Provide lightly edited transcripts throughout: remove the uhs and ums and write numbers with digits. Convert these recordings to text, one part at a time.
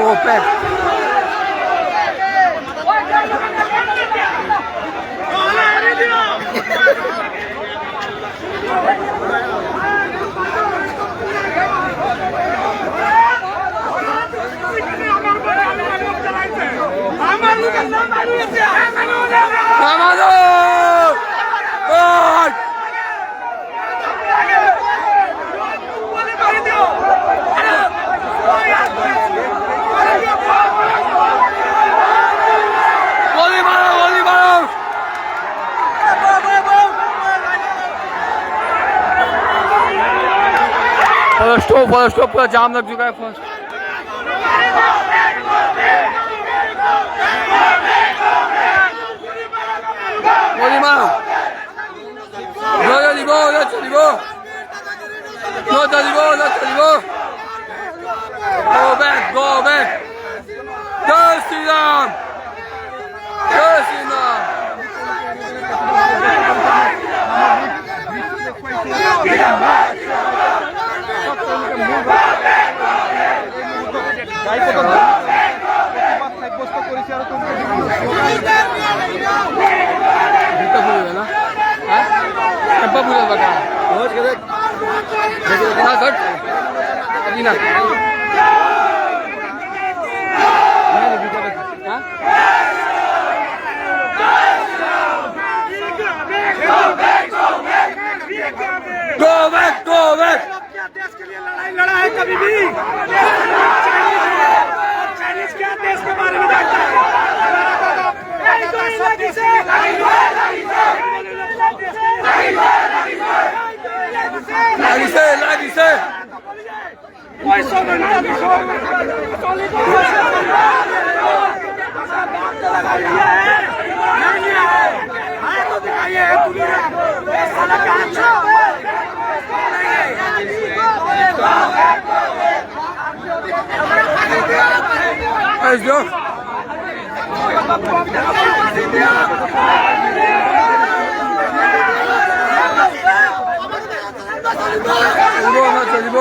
Go back. First पूरा जाम लग चुका है। फर्स्ट गोली मारो, Go back, go back. Jai Shri Ram, Jai Shri Ram. Go back, go back. देश के लिए लड़ाई लड़ा है कभी भी। चाइनीज क्या देश के बारे में जानता है? Let's go. চলিব।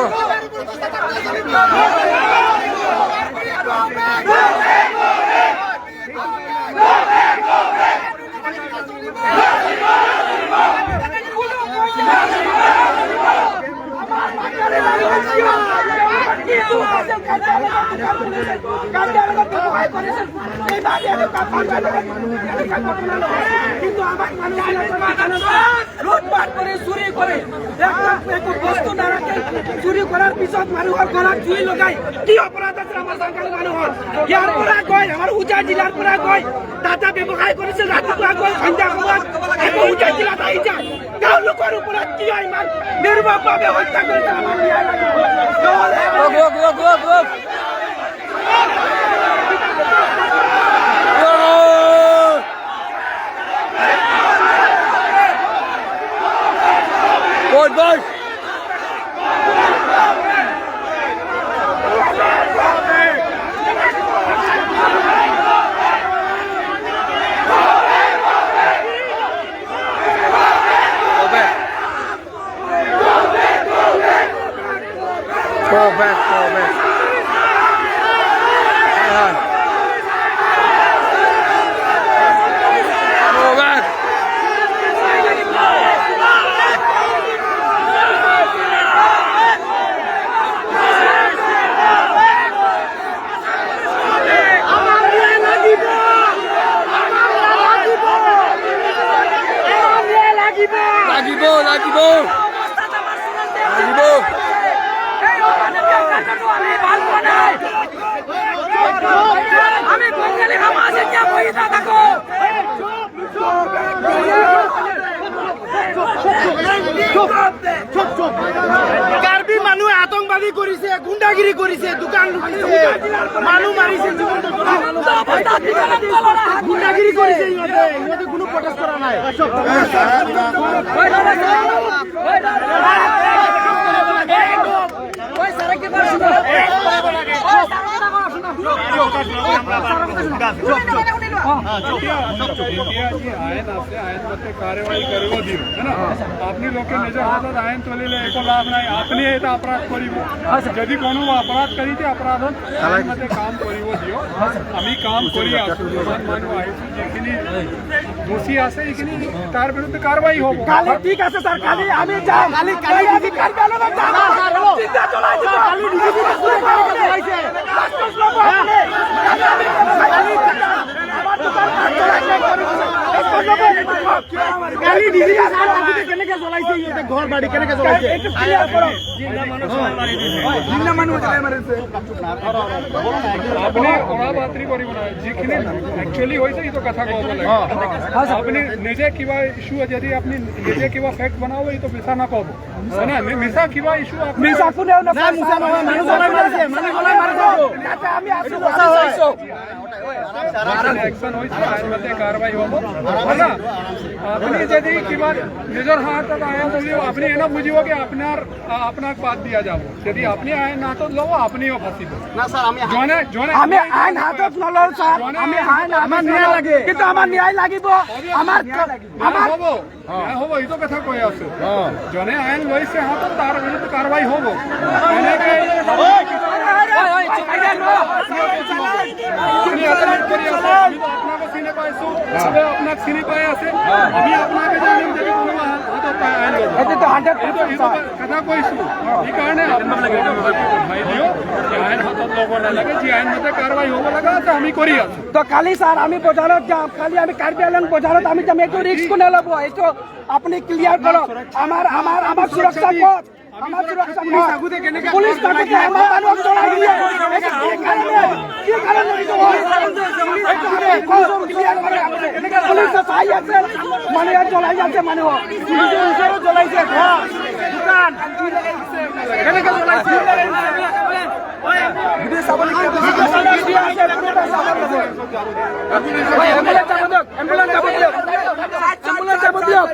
কিন্তু আমার লুটপাট করে চুরি করে একো বস্তু নাৰাখে। চুৰি কৰাৰ পিছত মানুহৰ গলাত জুই লগাই কি অপৰাধ আছে আমাৰ চাংকালি মানুহৰ? ইয়াৰ পৰা গৈ আমাৰ হোজাই জিলাৰ পৰা গৈ তাতে ব্যৱসায় কৰিছিল, ৰাতিপুৱা গৈ সন্ধ্যা সময়ত আকৌ হোজাই জিলাত আহি যায়। তেওঁলোকৰ ওপৰত কিয় ইমান নিৰ্মমভাৱে হত্যা কৰিছে? আমাৰ ন্যায় লাগিব। Boy, boy. Go back. Go back, go back. Go back. লাগিব লাগিব লাগিব। আমি বঙালী সমাজ এতিয়া বহি নাথাকো। কাৰ্বি মানুহে আতংকবাদী কৰিছে, গুণ্ডাগিৰি কৰিছে, দোকান লুটিছে, মানুহ মাৰিছে, গুণ্ডাগিৰি কৰিছে। ইহঁতে কোনো প্ৰটেষ্ট কৰা নাই। এতিয়া যি আইন আছে, আইন মতে কাৰ্যবাহী কৰিব দিওঁ, হয় না? আপোনালোকে নিজৰ হাতত আইন তুলিলে একো লাভ নাই। আপুনি এটা অপৰাধ কৰিব। যদি কোনো অপৰাধ কৰিছে, অপৰাধত আইন মতে কাম কৰিব দিয়ক। আমি কাম কৰি আছো। যিমান মানুহ আহিছো, যিখিনি দোষী আছে, এইখিনি তাৰ বিৰুদ্ধে কাৰবাই হ'ব। কালি, ঠিক আছে ছাৰ, কালি আমি যাম। কালি কালি আমি কাৰ্বি আংলঙত যাম। চিন্তা চলাই দিব। কালি জ্বলাইছে। আমাৰ দোকান কালি ডিজিপি ছাৰ থাকোঁতে কেনেকে জ্বলাইছে ইহঁতে ঘৰ বাৰী, কেনেকে জ্বলাইছে? এইটো ক্লিয়াৰ কৰক। আপুনি উৰা বাতৰি কৰিব নহয়। যিখিনি একচুৱেলি হৈছে, এইটো কথা ক'ব লাগে। আপুনি নিজে কিবা ইছ্যু, যদি আপুনি নিজে কিবা ফেক্ট বনাব, এইটো মিছা নক'ব, হয় না? মিছা কিবা ইছ্যু আপুনি মিছা কোনেও নকয়। মিছা নহয়, মানুহ জ্বলাই মাৰিছে, মানুহ জ্বলাই মাৰিছে। তাতে আমি আছো, আমি চাইছো। একশ্যন হৈছে, আইনমতে কাৰবাই হ'ব, হয় না? আপুনি যদি কিবা নিজৰ হাতত আইন তুলিব, আপুনি এনে বুজিব কি আপোনাক বাদ দিয়া যাব। যদি আপুনি আইন হাতত ল'ব, আপুনিও ফাঁচিব। জনে জনে আমি আইন হাতত নলওঁ ছাৰ, আমি আইন আমাৰ ন্যায় লাগে। কিন্তু আমাৰ ন্যায় লাগিব। আমাৰ ন্যায় আমাৰ হ'ব, ন্যায় হ'ব, এইটো কথা কৈ আছো। জনে আইন লৈছে হাতত, তাৰ বিৰুদ্ধে কাৰবাই হ'ব। এনেকে আপুনি এটেণ্ড কৰি আছে, আমিতো আপোনাকো চিনি পাইছো, চবে আপোনাক চিনি পাই আছে। আমি আপোনাকে জানিম যদি কোনোবা হাতত পাই আইন ল'ব। এইটোতো 100 এইটো কথা কৈছো। সেইকাৰণে আপোনাক উঠাই দিয়ক যে আইন হাতত ল'ব নালাগে। যি আইন মতে কাৰবাই হ'ব লগা আছে, আমি কৰি আছো। তো কালি ছাৰ, আমি বজাৰত যাম। কালি আমি কাৰ্বি আংলং বজাৰত আমি যাম। এইটো ৰিস্ক কোনে ল'ব? এইটো আপুনি ক্লিয়াৰ কৰক। আমাৰ সুৰক্ষা ক'ত? আমাৰ সুৰক্ষা ক'ত? পুলিচ থাকোঁতে আমাৰ মানুহক জ্বলাই দিয়ে, এইটো কি কাৰণে? কি কাৰণে এইটো হয়? এইটো আপুনি ক্লিয়াৰ কৰক আপুনি। পুলিচে চাই আছে, মানুহে জ্বলাই আছে মানুহক। পুলিচৰ ওচৰত জ্বলাইছে ঘৰ, দোকান, কেনেকে জ্বলাইছে? এম্বুলেন্স যাব দিয়ক, এম্বুলেন্স যাব দিয়ক, এম্বুলেন্স যাব দিয়ক।